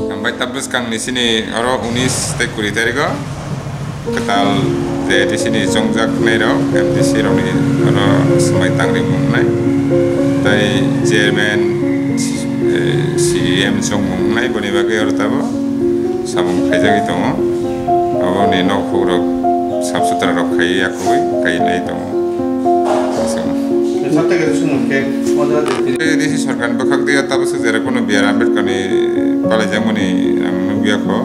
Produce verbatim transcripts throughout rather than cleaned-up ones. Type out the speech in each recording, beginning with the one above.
Ang bai tabuk swkang ni sini oro unis tei kuri tarikh o kwtal je A D C ni chongjak nai rok, M D C rok ni oro swmai tangri mung nai. Tai chairman, eh, C E M chong mung nai, boni bagwi oro tabuk samung khaijagwi tongo. Abo ni nok phuk rok sap sutra rok khai yakugwi kai lai tongo. Aswk. Desi sarkar ni bwkhak twi tabuk swk jera kuno B R Ambedkar ni palaijakmani ang nukya kho.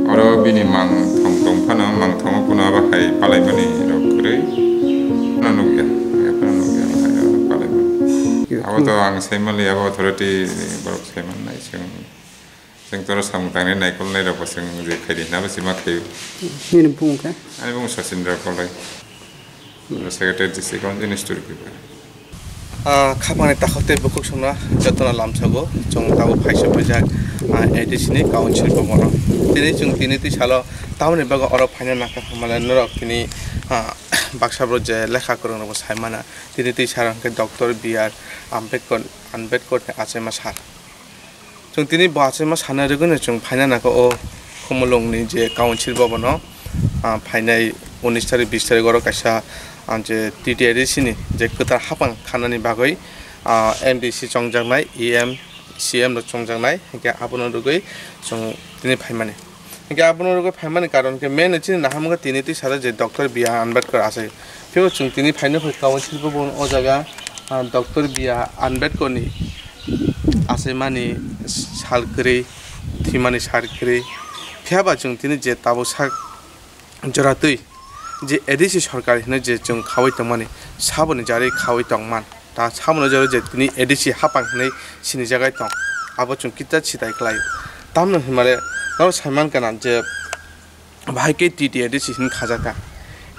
Oro bini mang thong tong phano, mang thongo kuno abo hai palaimani rok kwrwi. Phano nukya, phano nukya, hai oro palaimani. Abo to ang sai manliya, abo authority ni borok sai mannai, chwng, chwng toro samung tangnai naikolnai rok bo chwng je khai di hwnba se ma khaio. Nini bumung khe? Ani bumung Sachin Rao Koloi. Secretary district council ni story paper. Ah, khapangni takhuk tei bukhuk songno jotono lamsago. Chwng tabuk phaisa paijak, ah, A D C ni council bhabono. Tini chwng tini twi salo tamoni bagwi oro phaina nangkha hwnmale norok tini, ah, baksa borok je lekha kwrwng rokbo sai mano. Tini twi salo hwnkhe Doctor B R Ambedkar, Ambedkar ni achaima sal. Chwng tini bo achaima sana rwgwino chwng phaina nangkha o Khumulwngni je council bhabono, ah, phainai unis tarik, bis tarik oro kaisa, ah, je T T A D C ni je kwtal hapang khanani bagwi, ah, M D C chongjaknai, E M, C M rok chongjaknai, hinkhe abono rwgwi chwng tini phaimani. Hinkhe abono rwgwi phaimani karon khe main chini naharmung khe tini twi sajak je Doctor B R Ambedkar achai. Phiyo chwng tini phaino phai council bhabono o jaga, ah, Doctor B R Ambedkar ni achaimani sal kwrwi, thwimani sal kwrwi. Phiya ba chwng tini je tabuk sak jora twi je A D C sorkar hinwi je chwng khaui tongmani, saboni jarwi khaui tongman. Ta sabono jora je tini A D C hapang hinwi sinijagwi tong, abo chwng kisa sitai khlaio. Tamno hinmale norok sai mankha na je bahai khe T T A D C hinwi khajakha.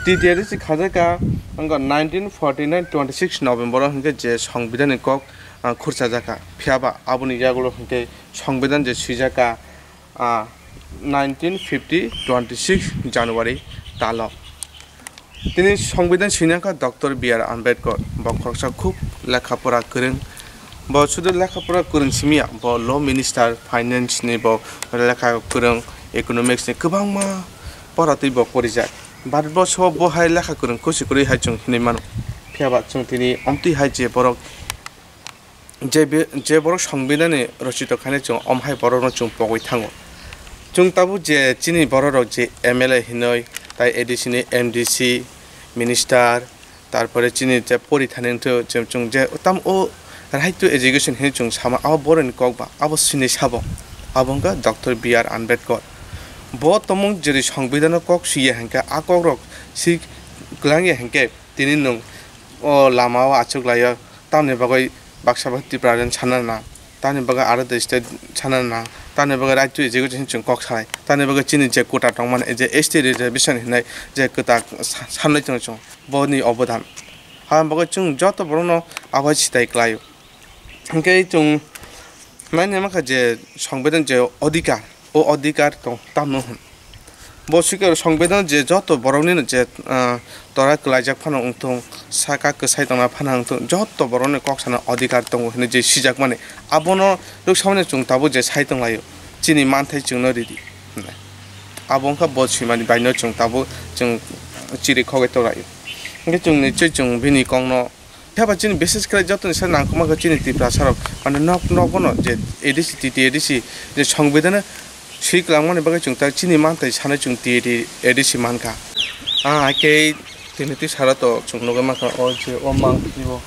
T T A D C khajakha wngkha nineteen forty nine twenty six November o hinkhe je Songbidan ni kok, ah, khurchajakha. Phiya ba aboni yagulo hinkhe Songbidan je swijakha, ah, nineteen fifty twenty six January talo. Tini Songbidan swinangkha Doctor B R Ambedkar. Bo khoroksa khub lekha pora kwrwng. Bo sudu lekha pora kwrwng simi ya, bo Law Minister, Finance ni bo lekha kwrwng, Economics ni kwbangma pora twi bo porijak. Bharatborsho bo hai lekha kwrwng kusi kwrwi hai chwng hinwi mano. Phiya ba chwng tini omtwi hai je borok je be, je borok Songbidan ni rochito khainai chwng om hai borok no chwng pogwi thango. Chwng tabuk je chini borok rok je M L A hinwi tai A D C ni M D C, Minister, tarpore chini je pori thani wngthu, chwng, chwng je tam o right to education hinwi chwng sama, abo borok ni kok ba, abo sini sabo, abo wngkha Doctor B R Ambedkar. Bo tongmung jeri Songbidan o kok swi ya hinkhe, a kok rok swi kwlang ya hinkhe, tini nwng o lama o achuk lai o, tamni bagwi baksa bo Tripura rok sana nang, tamni bagwi aro de state sana nang, tamni bagwi right to education chwng kok sanai, tamni bagwi chini je quota tongmani je S T reservation hinwi je kwtal sa-, sanwi tong chwng boni obodan. Habani bagwi chwng joto borokno abo sitai kwlaio. Hinkhe chwng naina mankha je Songbidan je odhikar, o odhikar tong tamno hwn. Bo swikar Songbidan je joto boroknino je, ah, tora kwlaijak phano wngthung, saka kwsai tongna phano wngthung, joto borokni kok sana odhikar tongo hinwi je sijakmani. Abono rwksamani chwng tabuk je sai tonglaio, chini manthai chwngno ridi hwnwi. Abo wngkha bo swimani baino chwng tabuk chwng chiri khogwi tonglaio. Hinkhe chwng nichoi chwng bini kokno Phiya ba chini bises khe jotoni sal nangkukma khe chini Tiprasa rok, mane nok nok bono je A D C, T T A D C je Songbidan swi kwlangmani bagwi chwng ta chini mantai sanai chwng T T A D C mankha. Ah, hakhe tini twi sara to chwng nugwi mankha o je o mang twibo.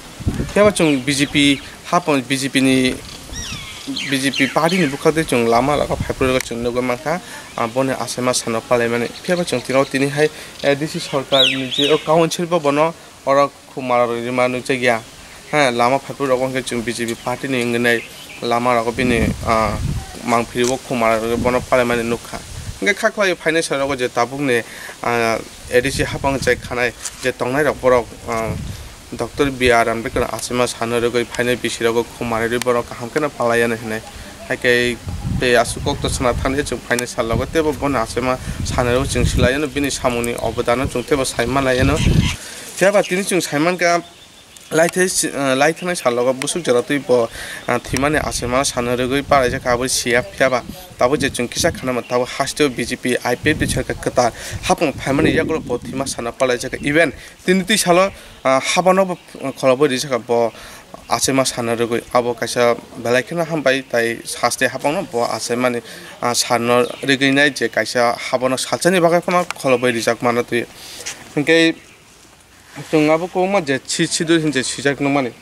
Phiya ba chwng B J P hapon B J P ni B J P party ni bwkhak twi chwng lama laga phaiphuru chwng nugwi mankha, ah, boni achaima sano palaimani. Phiya ba chwng tini o tini hai A D C sorkar ni je o council bo bono oro Khumar rima nukjakya. Ha, lama phaiphuru rogo hwnkhe chwng B J P party ni wngwi nai lama rogo bini, ah, mangphirio khumar bono palaimani nukha. Hingke kha khlai phainai salogo je tabukni, ah, A D C hapang chai khanai je tongnairok borok, ah, Doctor B R Ambedkar achaima sana rwgwi phainai bisirogo khumar rwi borok kaham kheno palaiya hinwi. Haikhe tei aswk kok to sana thangya chwng phainai salogo teibo bono achaima sana rwgwi chwng swlaiya bini samungni obodano chwng teibo sai manlaiya. Phiya ba tini chwng sai mankha, Laithai si-, ah, laithanai salogo busuk jora twi bo, ah, thwimani achaima sana rwgwi palaijak kha, abo siya phiya ba tabuk je chwng kisa khanama tabuk hasteo B J P I P F T sarkar kwtal hapung phaimani yagulo bo thwima sana palaijak kha. Even tini twi salo, ah, habano bo kholobwi rijak kha bo achaima sana rwgwi. Abo kaisa belai kheno hambai tai haste hapungno bo achaimani, ah, sana rwgwi nai je kaisa habano salsani bagwi phano kholobwi rijak mano twi. Hinkhe Chwng abo kwbangma je si sidur hinwi swijak nukmani.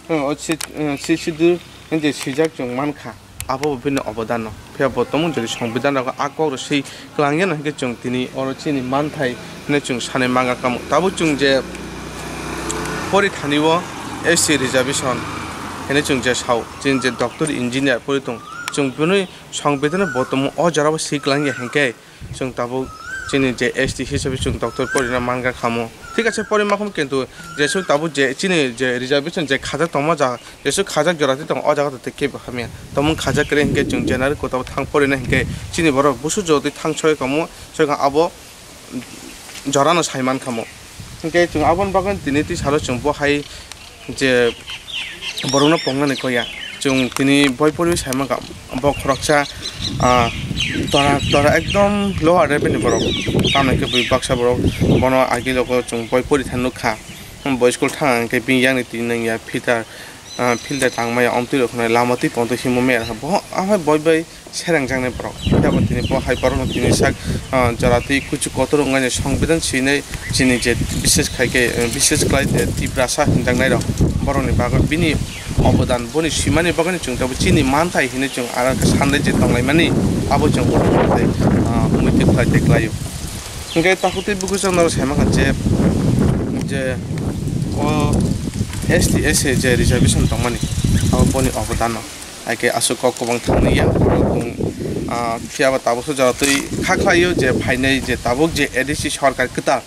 Hmm, o si, hmm, si sidur hinwi swijak chwng mankha. Abo bini obodano. Phiya bo tongmung jodi Songbidan rogo a kok rw swi kwlangyano hinkhe chwng tini oro chini manthai hinwi chwng sanwi mangkha kamo. Tabuk chwng je pori thani o S T reservation hinwi chwng je sao, chini je doctor engineer pori tong, chwng bini Songbidan bo tongmung o jora bo swi kwlangya hinkhe, Chwng tabuk chini je S T hisabe chwng doctor porina mangkha kamo. Thik ase, pori makhum, kintu jesuk tabuk je chini je reservation je khajak tongma jaga, jesuk khajak jora twi tongo, o jaga to tei kebo hamya. Tongmung khajak kwrwi hinkhe chwng general kota o thang porina hinkhe chini borok busu jora twi thang soi kamo, soi kha abo jorano sai mankha mo. Hinkhe chwng aboni bagwi tini twi salo chwng bo hai je borokno pongnani kok ya. Chwng tini boi poriwi sai mankha, bo khoroksa, ah, tora, tora ekdom lower level ni borok. Tamo khe bui baksa borok bono agi logo chwng boi pori thani nukha. Bo school thang hwnkhe bini yakni twi nangya filter, ah, filter tangmaya omtwi rok hwnwi lama twi pon twi himwi maya rwkha. Bo abo boi bai serengjaknai borok. Phiya bo tini bo hai borokno tini sak, ah, jora twi kuchuk kotor wngmani songbidan swinai chini je bises khai khe, eh, bises khlai de Tiprasa hinjaknai rok borokni bagwi bini obodan boni swimani bagwino chwng tabuk chini manthai hinwi chwng aro khe sanle je tonglaimani abo chwng borokni bagwi, ah, muitu khlai de khlaio. Hinkhe takhuk tei bukuchang norok sai mankha je, je o S T S A je reservation tongmani abo boni obodano. Haikhe aswk kok kwbang thangni ya, borok tong, ah, phiya ba tabukso jora twi kha khlaio je phainai je tabuk je A D C sorkar kwtal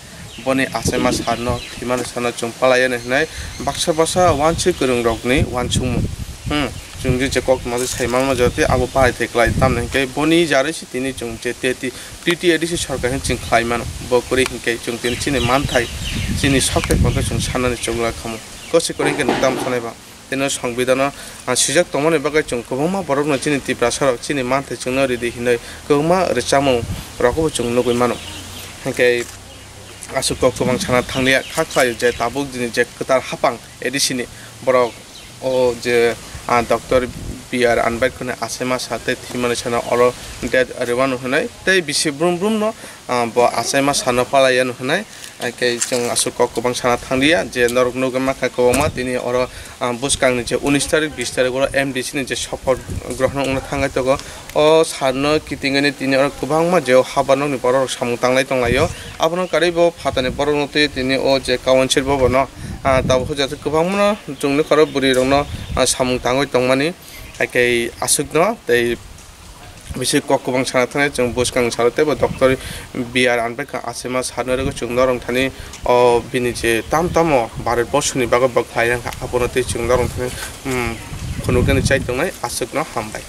boni achaima sarno, thwimani sarno chwng palaiya hinwi baksa baksa wansuk kwrwng rokni wansukmung. Hmm, chwng je, je kok tongma sai manma jora twi abo palai thai kwlai, tamni hinkhe boni jarwi se tini chwng je te ti, T T A D C sorkar hinwi chwng khlai mano, bo kwrwi hinkhe chwng tini chini manthai, chini sok tei pon khe chwng sanani chwng lai khamu. Kose kwrwi hinkhe nwng tamo sanai ba? Tini o songbidano, ah, swijak tongmani bagwi chwng kwbangma borokno chini Tiprasa rok chini manthai chwngno ridi hinwi kwbangma rwchapmung rokbo chwng nugwi mano. Hinkhe aswk kok kwbang sana thanglia kha khlaio je tabuk jini je kwtal hapang A D C ni borok o je, ah, Doctor B R Ambedkar ni achaima sa tei thwimani sana oro date rwmano hinwi tei bisi brum brum no, ah, bo achaima sano palaiya hinwi, ah, khe chwng aswk kok kwbang sana thanglia je norok nugwi mankha kwbangma tini oro, ah, bwskangni je unis tarik, bis tarik oro M D C ni je sopoth grohon wngna thangwi tongo. O sarno kitingani tini oro kwbangma je o haba nokni borok rok samung tanglai tonglaio. Abono karwi bo phatani borokno twi tini o je council bobono, ah, tabuk hwnjak kwbangmano chwngno karo bwrwi rokno, ah, samung tangwi tongmani. Hakhe aswkno tei bisi kok kwbang sana thangwi chwng bwskang salo teibo Doctor B R Ambedkar achaima sarno rwgwi chwng norok thani o bini je tam tamo Bharat borsoni bagwi bo khlai rwkha abono tei chwng norok thani, um, phunuknani chai tongnai aswkno hambai.